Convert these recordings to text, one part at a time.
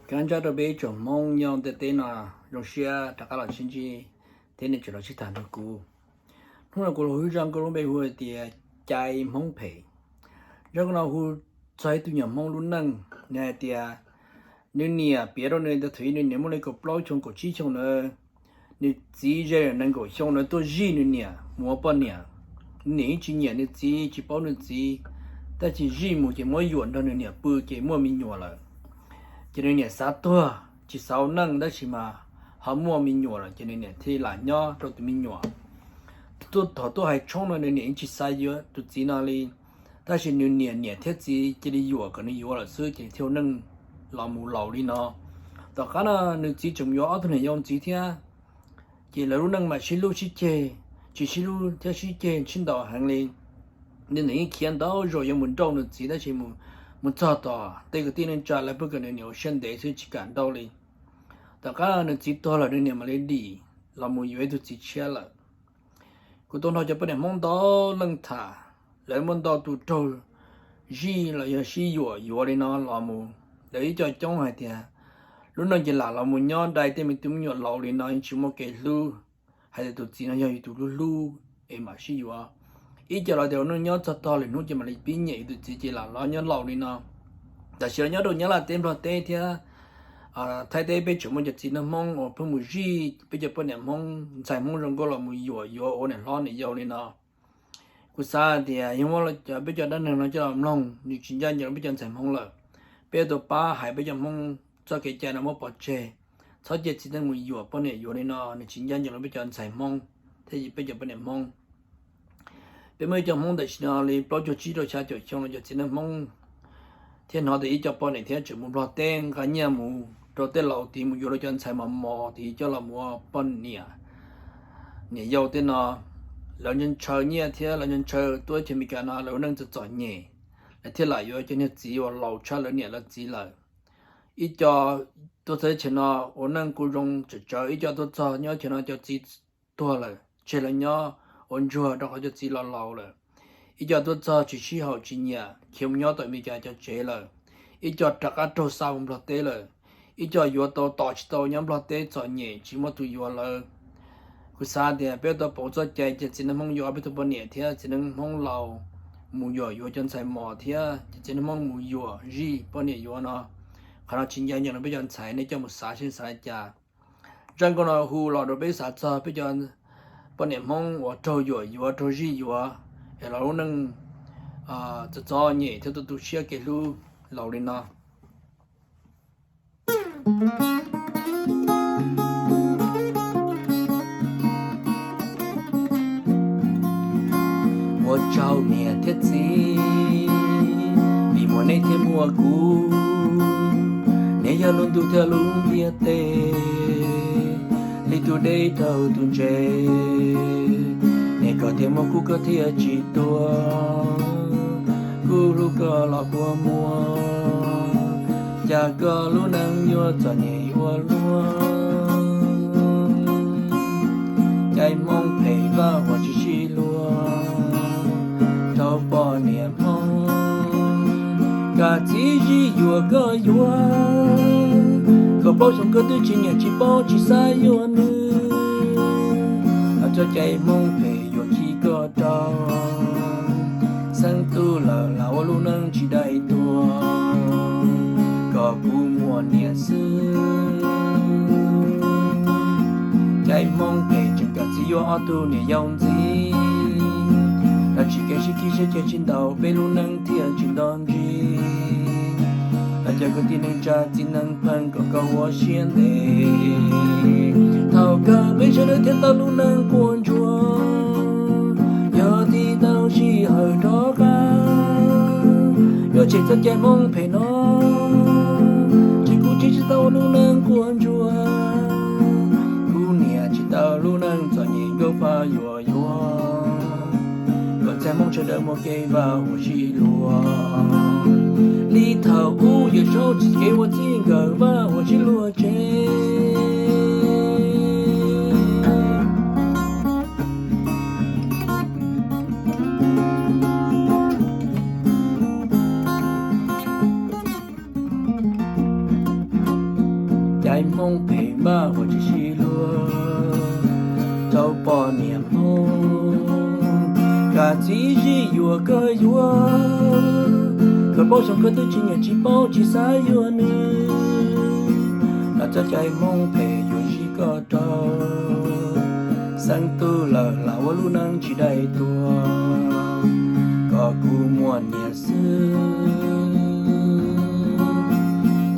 Kav tsij rau peb tsoom Hmoob nyob ntiaj teb no zoo siab rov qab los sib ntsib thiab nej tseem los sib tham nrog kuv. Hnub no kuv los hu zaj nkauj lub npe hu tias Cai Hmoob Phem. Zaj nkauj no hu txog ib tug nyuam Hmoob lub neej, nws hais tias nws niam piav rau nws tias thaum ub nws niam muaj li kaum plaub xyoo kaum tsib xyoo ntawd, nws txiv ze nees nkaum xyoo ntawd tuaj zij nws niam mus ua poj niam. Nws niam yeej tsis nyiam nws txiv, tsis paub nws txiv, tab sis zij mus ces muab yuam nrog nws niam pw ces muaj me nyuam lawm. Ces nws niam xav tuag tsis xav ua neej tab sis mas ho muaj me nyuam lawm ces nws niam thiaj lam nyob rau tus me nyuam. Thaum tuaj hais tshoob no nws niam yeej tsis xav yuav tus txiv no li, tab sis nws niam niam thiab txiv cia li yuam kom nws yuav lawm xwb ces thiaj ua neej los mus laus li no. Tom qab no nws txiv tseem yuav ob tug niam yau ntxiv thiab, ces lawv lub neej mam sib hlub sib ceg, tsis sib hlub thiab sib ceg sib ntaus heev li. Nws niam yeej khiav ntau zaus yuav mus nrauj nws txiv tab sis mus txog tom tej kwv tij neej tsa lawv pheej kom nws niam ua siab ntev xwb tsis kam nrauj li. Tom qab nws txiv tuag lawm nws niam mam li dim los mus yuav ib tug txiv tshiab lawm. Kuv tau nrog cov poj niam Hmoob ntau leej tham, lawv muaj ntau tus raug zij los yog sib yuam yuav li no los mus, lawv ib co coob hais tias lub neej ces lam los mus nyob dai tej me tub me nyuam laus li no yeej tsis muaj kev hlub, hais tias tus txiv no yog yus tus hlub hlub es mam sib yuav. Ib co los tias ua neej nyob txog tog lwm hnub ces mam li pib nyiam yus tus txiv ces lam los nyob laus li no. Tam sim no nyob rau Nyab Laj teb Nplog teb thiab Thaib teb peb tseem muaj cov txiv neej Hmoob uas pheej mus zij peb cov poj niam Hmoob ntxhais Hmoob zoo nkauj los mus yuam yuav ua niam hlob niam yau li no. Kuv xav tias yog muab peb cov dab neeg no coj los mloog nws tsis ncaj ncees rau peb cov ntxhais Hmoob lawm. Peb yuav tau pab hais peb cov Hmoob txoj kev cai no muab pov tseg, txhob cia txiv neej mus yuam poj niam yuav li no, nws tsis ncaj ncees rau peb cov ntxhais Hmoob thiab peb cov poj niam Hmoob. Peb muaj ib co Hmoob tam sim no li plaub caug tsib rau xya caum xyoo no cov txiv neej Hmoob thiaj hnov tias ib co poj niam thiab tseem mus Nplog teb nqa nyiaj mus rau tej laus tid mus yuav rau cov ntxhais mos mos tid coj los mus ua poj niam, niam yau tej no. Lawv ntshaw ntshaw nyiaj thiab lawv ntshaw ntshaw tuaj chaw Amelikas no lawv ua neej txom txom nyem, lawv thiaj lam yuav cov niag txiv uas laus tshaj lawv niam lawv txiv lawm. Ib co tuaj txog chaw no ua neej kuj zoo tsawm tsawv, ib co tuaj txog nyob chaw no cov txiv tuag lawm tseg lawv nyob ua ntsuag rau qhov cov txiv los laus lawm. Ib co tuaj txog tsis sib haum tsis nyiam khiav mus nyob tom Amelikas cov tsev lawm. Ib co rov qab raug xa mus Nplog teb lawm. Ib co yuav tau tos tsis tau nyob Nplog teb txom nyem tsis muaj tus yuav lawv. Kuv xav tias peb tau pauv txoj cai cia txiv neej Hmoob yuav ob peb tug poj niam thiab txiv neej Hmoob laus mus yuam yuav cov ntxhais mos thiab cia txiv neej Hmoob mus yuam zij poj niam yuav no, qhov no tsis ncaj ncees rau peb cov ntxhais, nej coj mus xav seb xav li cas. Zaj nkauj no hu los rau peb xav txog peb cov poj niam Hmoob uas raug yuam yuav raug zij yuav es los lub neej txom txom nyem thiab tu tu siab kev hlub laus li no. Ua tsaug niam thiab txiv, vim muaj nej thiaj muaj kuv. Neb yog lub ntuj thiab lub ntiaj teb, li tus dej raug tus ntses. Niam koj thiaj muaj kuv koj thiaj tsis tuag, kuv hlub koj los kua muag, cas koj lub neej yuav txom nyem ua luaj. Cai Hmoob phem vaj huam tsis sib luag, rau poj niam Hmoob. Koj txiv zij yuam koj yuav, kaum plaub xyoo koj twb tsis nyiam tsis paub tsis xav yuav nws. Los tso cai Hmoob phem yuam khi koj rau, xeeb tub lawm lam ua lub neej tsis dai tuag, kom kuv muaj niam xwb. Cai Hmoob phem tseem koj txiv yuav ob tug niam yau ntxiv, los tsis kev sib khib sib ceg sib ntaus peb lub neej thiaj tsis nto ntsis. Los cov kwv tij neej tsa txiv neej pheej kom koj ua siab ntev, thaum kawg peb sawv daws thiaj tau lub neej quas ntsuag. Yog tig tau sij hawm rov qab, yuav tshem txoj cai Hmoob phem no, ces kuv tsis tsis tau lub neej quas ntsuag. Kuv niam tsis tau lub neej txom nyem nkauj fa yuam yuav, kom txhais Hmoob sawv daws muaj kev vaj huam sib luag, li thaum ub Yawm Saub tsis kev ua txij nkawm vaj huam sib luag tseg. Cai Hmoob phem npaj uas tsis sib luag rau poj niam Hmoob, kam txiv zij yuam kawg yuav, kawg plaub xyoo koj twb tsis nyiam tsis paub tsis xav yuav nws. Los cov cai Hmoob phem yuav zij koj rau xeeb tub lawm los ua lub neej tsis dai tuag, kom kuv muaj nyiaj xwb.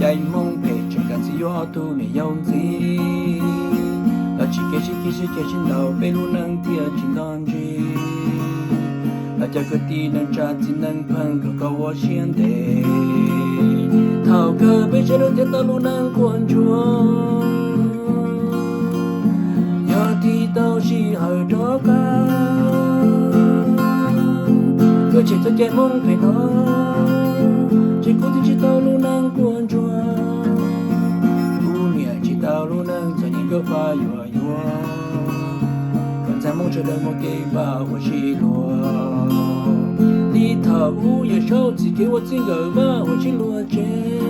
Cai Hmoob phem tseem kam txiv yuav ob tug niam yau ntxiv, los tsis kev sib kis sib ceg sib ntaus peb lub neej thiaj tsis nto ntsis. Los cov kwv tij neej tsa txiv neej pheej kom koj ua siab ntev, thaum kawg peb sawv daws thiaj tau lub neej quaj ntsuag. Yog tig tau sij hawm rov qab, koj tshem txoj cai Hmoob phem no, ces kuv thiaj tsis tau lub neej quaj ntsuag. Kuv niam tsis tau lub neej txom nyem nkauj pab yuav yuav, kom ntxhais Hmoob sawv daws muaj kev npaj ua sib luag. Li thaum ub Yawm Saub txib kev ua txij nkawm npaj ua sib luag tsev.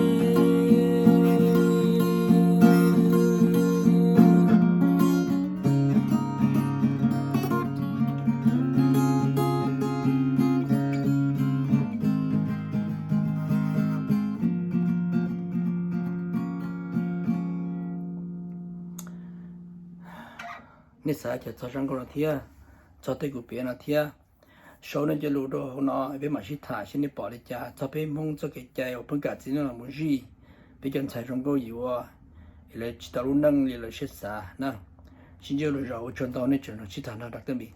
Nej xav cov txog zaj nkauj no thiab, txog tej kuv piav no thiab, sau nej cov lus rau hauv no peb mam sib tham seb nej pom li cas txog peb Hmoob txoj kev cai uas pheej kam txiv neej los mus zij peb cov ntxhais zoo nkauj yuav, es lawv tsis tau lub neej li lawv siab xav na. Sib ntsib lwm zaus, ua tsaug ntau, nej tseem los sib tham nrog Doctor Npis.